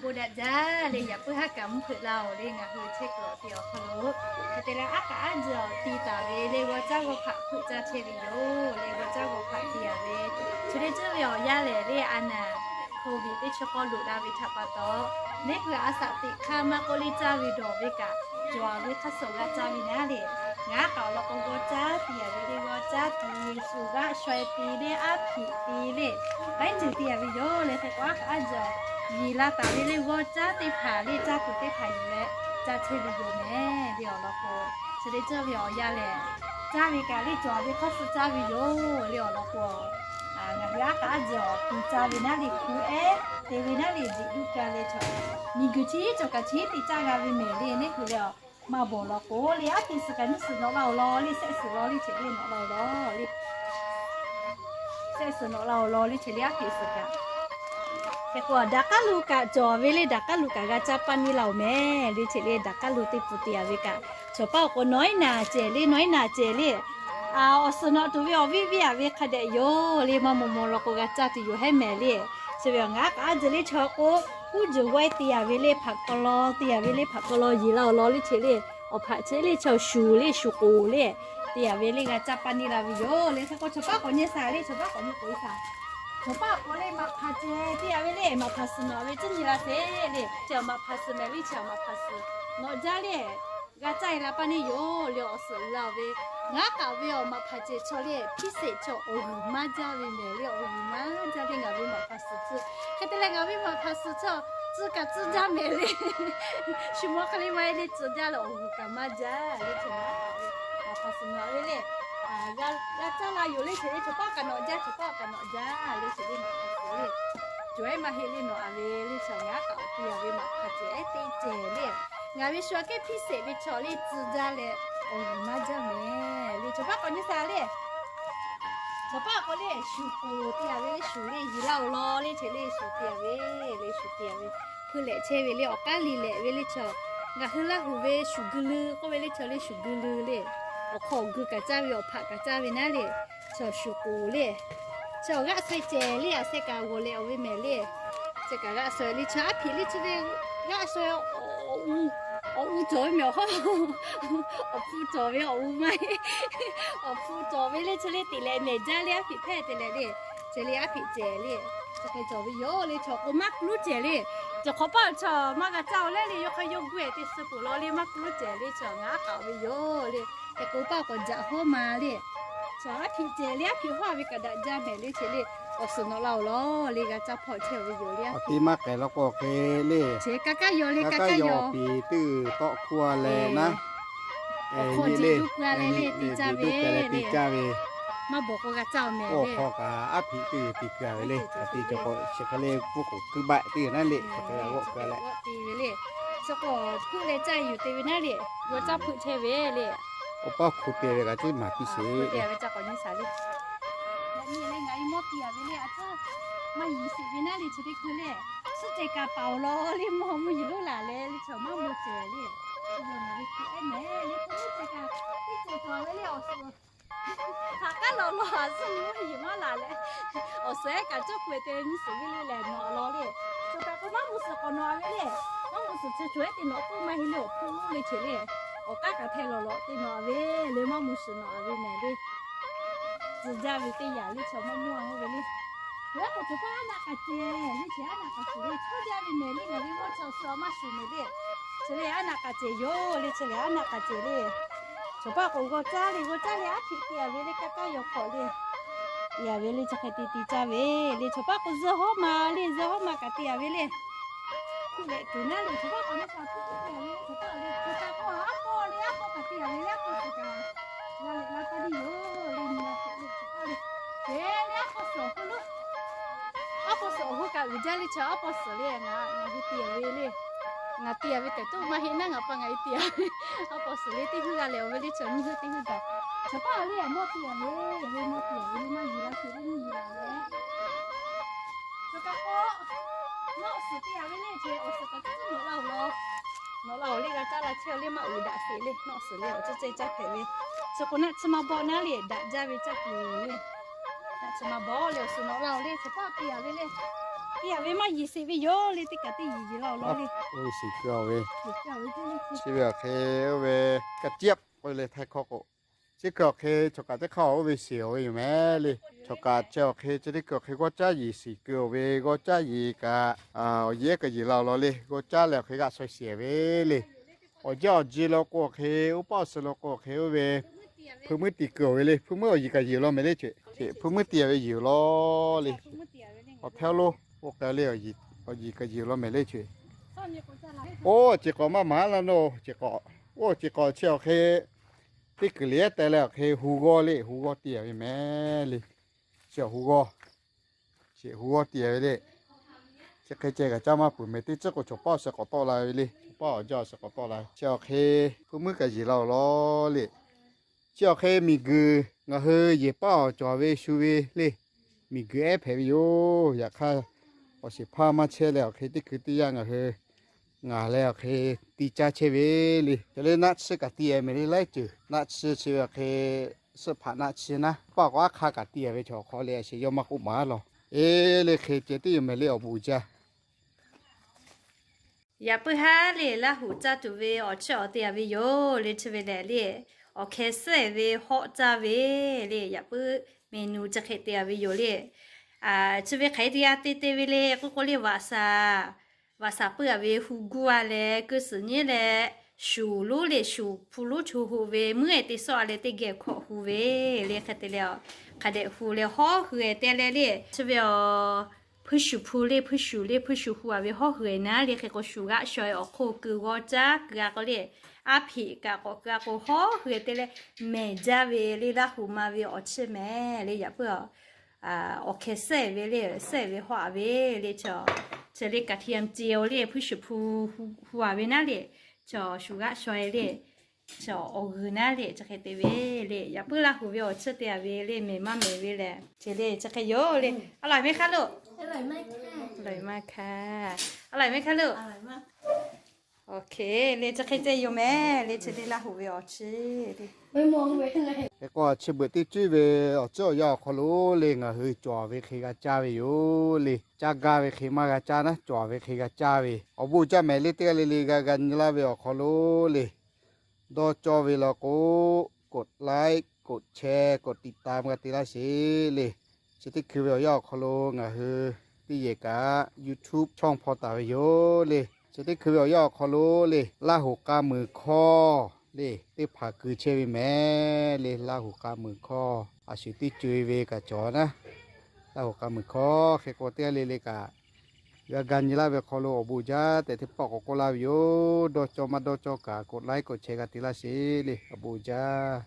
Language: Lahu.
Bon daꞈ jaˇ le, yaꞈ puiˉ haˉ kaꞈ mvuhˇ hpeuꞈ laˇ-oˬ le, ngaˬ hui chehˇ kuiˬ awˬ te awˬ hk'aw lo. Hk'e te leh aˉ kaꞈ aˉ jehˬ awˬ ti taˍ ve le g'awˇ caˉ g'awˇ hpaꞈ hpeuꞈ caˇ chehˇ ve yoˬ le, g'awˇ caˉ g'awˇ hpaꞈ te-a ve, chi teˇ ceuˬ ve awˬ yanˇ lehˬ le, a naˍ hk'oˍ ve teˇ chi k'awˇ loꞈ la ve htaꞈ pa taw, neˇ hui a shaꞈ teꞈ hk'aˇ maˇ k'oˆ le caˇ ve dawˬ ve kaꞈ, cawˬ-a ve hk'aˇ suh g'a caˇ ve naˉ le. Ngaˬ aˉ kaꞈ awˬ lawn k'o g'awˇ caˉ te-a ve le, g'awˇ caˉ te, shu g'aˆ shaweh te le, aˉ hpiꞈ te le, k'aiˉ ceuˬ te-a ve yoˬ le. Hk'e k'o aˉ kaꞈ aˉ jehˬ awˬ yiˍ la taˍ ve le, g'awˇ caˉ teˇ hpaˍ le, caˇ kuiˬ teˇ hpaˍ yuˬ leh caˇ chehˇ ve yoˬ mehˍ le. Awˬ lawn k'o, chi teˇ ceuˬ ve awˬ yanˇ lehˬ, caˇ ve kaꞈ le cawˬ-a ve hk'aˇ suh caˇ ve yoˬ le. Awˬ lawn k'o, ngaˬ hui aˉ kaꞈ aˉ jehˬ awˬ ti caˇ ve naˉ le, hku ehˉ te ve naˉ le, diꞈ duˇ ka le chaw, miˬguiˬ chi cawˬ kaꞈ chi te caˇ g'a ve mehˍ le. Neˇ hui le, maˇ bawˬ law k'o le, aˉ hpiꞈ suhˍ kaꞈ nyiˇ suhˍ nawꞈ la-oˬ law le, sehˆ suhˍ law le, chi le nawꞈ la-oˬ law le, sehˆ suhˍ nawꞈ la-oˬ law le, chi le aˉ hpiꞈ suhˍ kaꞈ. Hk'e k'o daꞈ k'aˉ lo kaꞈ cawˬ ve le, daꞈ k'aˉ lo kaꞈ g'a caˇ paˇ neˇ la-oˬ mehˍ le. Chi le daꞈ k'aˉ lo teˇ pun te-a ve kaꞈ, chaw paˉ awˬ k'o nawˉ iˉ naˍ cehˬ le, nawˉ iˉ naˍ cehˬ le. Awˬ suhˍ nawꞈ tuˬ ve awˬ viˇ viˇ-a ve hk'a dehꞈ yoˬ le, maˇ maw maw law k'o g'a caˇ tuˬ yoˬ hehˉ mehˍ le. Chi ve awˬ ngaˬ aˉ kaꞈ aˉ jehˬ le chaw k'o, kuˉ juˬ g'awehˇ te-a ve le, hpaꞈ k'aw law te-a ve le, hpaꞈ k'aw law yeˬ la-oˬ law le, chi le awˬ hpaꞈ chehˇ le chaw shuˍ le, shuˍ k'oˍ le, te-a ve le g'a caˇ paˇ neˇ la ve yoˬ le. Hk'e k'o chaw paˉ k'awꞈ nyi shaˍ le, chaw paˉ k'awꞈ nyi k'oˍ shaˍ. Chaw paˉ k'awꞈ le maꞈ hpaˍ cehˬ te-a ve le, maꞈ hpaˍ suhˍ nawꞈ ve cuˇ nyi la sheˍ le. Chi awˬ maꞈ hpaˍ suhˍ mehˍ le, chi awˬ maꞈ hpaˍ suhˍ nawꞈ jaˇ le, g'a caˇ-e la paˇ neˇ yoˬ le. Awˬ suhˍ la-oˬ ve, ngaˬ aˉ kaꞈ ve awˬ maꞈ hpaˍ cehˬ chaw le, hpiˇ sheˍ chaw awˬ g'uiˬ maˇ jaˇ ve mehˍ le, awˬ g'uiˬ maˇ jaˇ le. Ngaˬ ve maꞈ hpaˍ suhˍ tcuh, hk'e te leh ngaˬ ve maꞈ hpaˍ suhˍ chaw tcuh kaꞈ tcuh jaˇ mehˍ le. Shu mawˇ hk'e le maˇ heˆ le, tcuh jaˇ leh awˬ g'uiˬ kaꞈ maˇ jaˇ le. Chaw maꞈ hpaˍ suhˍ nawꞈ ve le, g'a caˇ la yoˬ le. Chi le chaw paˉ kaꞈ nawꞈ jaˇ, chaw paˉ kaꞈ nawꞈ jaˇ le. Chi le maꞈ hpaˍ suhˍ le, cawˬ ehˉ maˇ heˆ le nawꞈ-a ve le. Chaw ngaˬ aˉ kaꞈ awˬ te-a ve maꞈ hpaˍ cehˬ ehˉ te cehˬ le, ngaˬ ve shu aꞈ kehˉ hpiˇ sheˍ ve chaw le tcuh jaˇ leh awˬ g'uiˬ maˇ jaˇ mehˍ le. Chaw paˉ k'awꞈ nyi shaˍ le. Chaw paˉ k'o le shuˍ k'oˍ te-a ve le, shuˍ le yeˬ la-oˬ law le, chi le shuˍ te-a ve le, shuˍ te-a ve, hkui lehꞈ chehˇ ve le, awˬ k'aˉ liꞈ lehꞈ ve le chaw, ngaˬ hui Laˇ huˍ ve shuˍ gui leu k'oˆ ve le chaw le, shuˍ gui leu le, awˬ hk'aw awˬ gui kaꞈ caˇ ve, awˬ hpaꞈ kaꞈ caˇ ve naˉ le, chaw shuˍ k'oˍ le. Chaw g'aˆ shaweh cehˬ le, a sheh kaꞈ g'awˬ leh awˬ ve mehˍ le. Chi kaꞈ g'aˆ shaweh le, chaw aˉ hpiꞈ le chi le g'aˆ shaweh, awˬ u cawˬ ve mehˍ awˬ hawˉ, awˬ hpu cawˬ ve awˬ u maˇ heˆ, awˬ hpu cawˬ ve le chi le teꞈ leh mehˍ jaˇ le, aˉ hpiꞈ hpehˇ te leh le, chi le aˉ hpiꞈ cehˬ le, chi hk'e cawˬ ve yoˬ le. Chaw k'o maˇ k'uˉ cehˬ le, cawˬ hk'awꞈ paˇ chaw maˇ g'a caˇ-oˬ leh le, yawˇ hk'aˇ yawˇ guˇ-e te suh peuˬ law le, maˇ k'uˉ cehˬ le. Chaw ngaˬ aˉ kaꞈ ve yoˬ le. Hk'e k'o paˇ k'awꞈ jaꞈ hawˉ ma le. Chaw aˉ hpiꞈ cehˬ le, aˉ hpiꞈ hawˉ-a ve kaꞈ daꞈ jaˇ mehˍ le. Chi le awˬ suhˍ nawꞈ la-oˬ law le, g'a caˇ hpawˇ chehˇ ve yoˬ le. Awˬ te maˇ k'ehˬ law k'o awˬ hk'e le, chi ka kaˇ yaw le, ka kaˇ yaw awˬ piˍ teˇ tawˆ hkuˇ-a leh naˉ, awˬ hk'aw jeˬ duˇ k'ai leh le te caˇ ve, maˇ bawˬ k'o g'a caˇ-oˬ mehˍ le. Awˬ hk'aw kaꞈ aˉ hpiꞈ teˇ g'uiˬ te keu-a ve le. Awˬ te cawˬ k'o chi hk'e le pfuhˇ k'oˍ kuiˇ baˆ teˇ g'uiˬ naˉ le, chi hk'e g'a g'awˆ keu leh, chi k'o hpuˇ leh caˇ yuˬ te ve naˉ le, g'awˇ caˇ hpeuꞈ chehˇ ve le. Awˬ paˇ hk'oˆ te ve kaꞈ teˇ maˬ piˇ sheˍ ve ca k'awꞈ nyi shaˍ le. Yaꞈ nyi leh ngaˬ hui mawˇ piˇ-a ve le, a tcuhˉ maˇ yiˍ sheˍ ve naˉ le, chi teˇ hkui le, suhˉ ceh kaꞈ paˍ-oˬ law le, mawˇ mvuhˇ yeˬ lonˉ laˬ leh le, chaw maˇ mawˇ cehˬ le. Ngaˬ ve hkui ehˉ mehˍ le, suhˉ ceh kaꞈ teˇ ceuˬ cawˬ ve le, awˬ suhˍ hk'aˬ k'aˉ lawˬ law-a, suhˉ mvuhˇ yeˬ maˇ laˬ leh, awˬ suhˍ ehˉ kaꞈ cawˇ k'oꞈ-e te nyi suhˍ ve le lehˬ nawꞈ law le. Chaw kaꞈ k'o maˇ mvuh suhˍ k'awꞈ nawꞈ-a ve le. Maˇ mvuh suhˍ chi chaw ehˉ te nawꞈ k'oˆ maˇ heˆ le, awˬ hpfuhˇ le ceh le. Awˬ k'aˉ kaꞈ hteh lawˬ lawꞈ te nawꞈ-a ve le, maˇ mvuh suhˍ nawꞈ-a ve mehˍ le. Tcuh jaˇ ve teˇ yanˇ le, chaw maˇ mawˇ-a ve le. Yaꞈ k'o chaw paˇ aˉ naˆ k'a cehˬ le, chi aˉ naˆ k'a suhˍ le, tcuh jaˇ ve mehˍ le, ngaˬ ve mawˇ chaw suh-a maˇ shuˍ mehˍ le. Chi le aˉ naˆ k'a cehˬ yoˬ le, chi le aˉ naˆ k'a cehˬ le. Chaw paˇ k'o g'awˇ caˇ le, g'awˇ caˇ le aˉ hpiꞈ te-a ve le, ka kaˇ yaw hk'awꞈ le. Te-a ve le, chi hk'e te te caˇ ve le. Chaw paˇ k'o zuhˇ hawˉ ma le, zuhˇ hawˉ ma kaꞈ te-a ve le. Hkuˆ leh tuˬ naˉ le, chaw paˇ k'awꞈ nyi shaˍ hkuˆ hkuˆ te-a ve le, chaw paˇ le, chaw kaˇ k'o aˉ pawˇ le, aˉ pawˇ kaꞈ te-a ve le, aˉ pawˇ suhˍ kaꞈ g'a leh la taˇ le yoˬ le, nyi la hk'e le chaw paˇ le. Ceh le aˉ pawˇ suhˍ awˬ hk'oˆ lo, aˉ pawˇ suhˍ awˬ hk'oˆ kaꞈ uiˍ jaˇ le, chaw aˉ pawˇ suhˍ le, ngaˬ ngaˬ hui te-a ve le. Ngaˬ te-a ve tehꞈ tuˉ maˇ heˆ naˉ, ngaˬ pa ngaˬ hui te-a ve. Aˉ pawˇ suhˍ le teˇ heuˆ g'a leh awˬ ve le, chaw nyiˇ heuˆ teˇ heuˆ gaˬ. Chaw paˇ le aꞈ mawˇ te-a ve, ve mawˇ te-a ve le, maˇ yuˬ la sheˍ le, maˇ yuˬ la le. Chaw kaˇ k'o, nawˆ suhˍ te-a ve le, ceh awˬ suhˍ kaꞈ tuˉ nawꞈ la-oˬ law. Nawꞈ la-oˬ le, g'a caˇ la chehˇ le, maˇ uiˍ daꞈ sheˍ le, nawˆ suhˍ le awˬ ceuˬ ceh caˇ hpehꞈ ve. Chi k'o naˆ tsuhˇ maˇ bawˆ naˉ le, daꞈ jaˇ ve caˇ tuˬ le. Naˆ tsuhˇ maˇ bawˆ le, awˬ suhˍ nawꞈ la-oˬ le, chaw paˇ te-a ve le. Teˇ hpaˍ ve maˇ yeˬ sheˍ ve yoˬ le, teˇ kaꞈ teˇ yeˬ yeˬ la awˬ lawn le. Oˇ ve shiˍ keu ve, chi ve awˬ hk'e oˇ ve กระเจี๊ยบ k'oˆ ve le, Htaiˇ hkawˇ k'o. Chi hk'e awˬ hk'e chaw kaꞈ teˇ hk'aˇ oˇ ve shiˍ awˬ ve yoˬ mehˍ le. Chaw kaꞈ chi awˬ hk'e chi teˇ hkui awˬ hk'e g'awˇ caˉ yeˬ shiˍ keu awˬ ve, g'awˇ caˉ yeˬ kaꞈ awˬ yeˬ ehˉ kaꞈ yeˬ la awˬ lawn le, g'awˇ caˉ leh awˬ hk'e g'aꞈ shaw shiˍ ve le. Awˬ jaˇ awˬ ji law k'o awˬ hk'e, oˇ paˆ awˬ suh law k'o awˬ hk'e oˇ ve hpuiˇ muiˉ tiˍ keu awˬ ve le. Hpuiˇ muiˉ awˬ yiˍ kaꞈ yeˬ law mehˍ le ceˬ. Hpuiˇ muiˉ tiˍ ve yeˬ law le. Awˬ hpehˇ lo, oˇ k'ai le, awˬ yiˍ kaꞈ yeˬ law mehˍ le ceˬ. Oˇ ceˬ k'awꞈ maˇ maˍ laˇ nawˬ, oˇ ceˬ k'awꞈ chi awˬ hk'e teˇ kuiˬ liꞈ ehˉ teh leh awˬ hk'e hu g'awˇ le, hu g'awˇ tiˍ ve mehˍ le. Chi awˬ hu g'awˇ, chi hu g'awˇ tiˍ ve le. Chi hk'e ceh kaꞈ caˇ maˇ peuˬ mehˍ, teˇ tcuhˉ k'o chaw paˆ awˬ suh k'awꞈ tawˆ la ve le, chaw paˆ awˬ jaˇ awˬ suh k'awꞈ tawˆ la ve. Chi awˬ hk'e hpuiˇ muiˉ kaꞈ yeˬ la awˬ lawn le. Chi awˬ hk'e miˬguiˬ ngaˬ hui yehˬ paˆ awˬ cawˬ ve shu ve le, miˬguiˬ ehˉ hpehꞈ ve yoˬ. Yaꞈ hk'aˇ, awˬ shehˍ hpaˇ maˇ chehˇ leh awˬ hk'e teˇ hkui teˇ yanˇ ngaˬ hui ngaˬ leh awˬ hk'e tiˇ caˇ chehˇ ve le. Cawˬ le naˆ tsuhˇ kaꞈ tiˇ e mehˍ le laiˉ ceuˬ. Naˆ tsuhˇ chi ve awˬ hk'e suhˆ hpaꞈ naˆ tsuhˇ naˉ, paˆ k'o aˉ hk'aˇ kaꞈ tiˇ e ve chaw hk'aw le, a sheˍ yawˇ maˇ k'oˆ maˍ law. Eˬ le hk'e ceh teˇ yoˬ mehˍ le awˬ bon uiˍ jaˇ. Yaꞈ puiˉ haˉ le, Laˇ huˍ caˇ tuˬ ve awˬ chiˇ awˬ te a ve yoˬ le. Chi ve lehˬ le, awˬ hkeh suhˉ ve hawˆ caˇ ve le, yaꞈ puiˉ mehˍ nuˬ chi hk'e te a ve yoˬ le. Chi ve hk'aˬ hk'e te g'a te te ve le k'oˆ k'o le, vaꞈ shaˍ, vaꞈ shaˍ puiˉ a ve hu guˇ a leh, keu suhˍ nyiˉ leh shuˍ lonˉ le, shuˍ hpu lonˉ cho hoꞈ ve meuˉ e te sawˆ a leh teˇ geh hkawꞈ hu ve le. Hk'e te leh, hk'a dehꞈ hu leh hawˉ hui e te leh le, chi ve a hpuiˇ shuˍ hpu le, hpuiˇ shuˍ le, hpuiˇ shuˍ hu a ve hawˉ hui e naˉ le. Hk'e k'o shuˍ g'aˆ shaw e awˬ hk'oˆ keu g'awˇ caˉ keu a k'o le, aˉ hpeꞈ kaꞈ k'awꞈ keu a k'o hawˉ hui e te leh mehˬ jaˇ ve le. Laˇ huˍ ma ve awˬ chiˇ mehˍ le, yaꞈ puiˉ a awˬ hkeh suhˉ ve le, suhˉ ve hawˆ a ve le. Chi le kaꞈ hti a ce o le, hpuiˇ shuˍ hpu hu a ve naˉ le, chaw shuˍ g'aˆ shaw e le, chaw awˬ g'uiˬ naˉ le, chi hk'e te ve le. Yaꞈ puiˉ Laˇ huˍ ve awˬ chiˇ te a ve le, mehˬ maˇ mehˬ ve lehˬ, chi le chi hk'e yoˬ le. A laiˬ mehˍ hk'aˇ lo, a laiˬ mehˍ hk'aˇ, a laiˬ mehˍ hk'aˇ lo. Awˬ hk'e le chi hk'e ceh yoˬ mehˍ le, chi le Laˇ huˍ ve awˬ chiˇ le. Hk'e k'o chi beuꞈ teˇ cuˉ ve awˬ tcuhˉ awˬ yanˇ awˬ hk'aw lo le, ngaˬ hui cawˬ ve hk'e g'a caˇ ve yoˬ le. Caˇ gaˇ ve hk'e maˇ g'a caˇ naˉ, cawˬ ve hk'e g'a caˇ ve. Awˬ bon uiˍ jaˇ mehˍ le, teˇ g'aˇ le le g'a g'a nyi laˇ ve awˬ hk'aw lo le, dawˇ cawˇ ve law k'o, กดไลค์ กดแชร์ กดติดตาม g'a te laˇ sheˍ le. Chi teˇ hkui ve awˬ yanˇ awˬ hk'aw lo ngaˬ hui teˇ yehˬ kaꞈ YouTube ช่อง hpaw taˍ ve yoˬ le. Chi teˇ hkui ve awˬ yanˇ awˬ hk'aw lo le, Laˇ huˍ k'a muiˬ hkawˇ le, teˇ hpaˍ keu chehˇ ve mehˍ le. Laˇ huˍ k'a muiˬ hkawˇ a shu teˇ co e ve kaꞈ cawˬ naˉ, Laˇ huˍ k'a muiˬ hkawˇ hk'e k'o teˇ g'aˇ le le kaꞈ g'a ga nyi laˇ ve awˬ hk'aw lo awˬ bon uiˍ jaˇ tehꞈ teˇ pawˆ k'awꞈ k'oˆ laˇ ve yoˬ. Dawˇ cawˇ maˇ dawˇ cawˇ kaꞈ กดไลค์ กดแชร์ g'a te laˇ sheˍ le. Awˬ bon uiˍ jaˇ.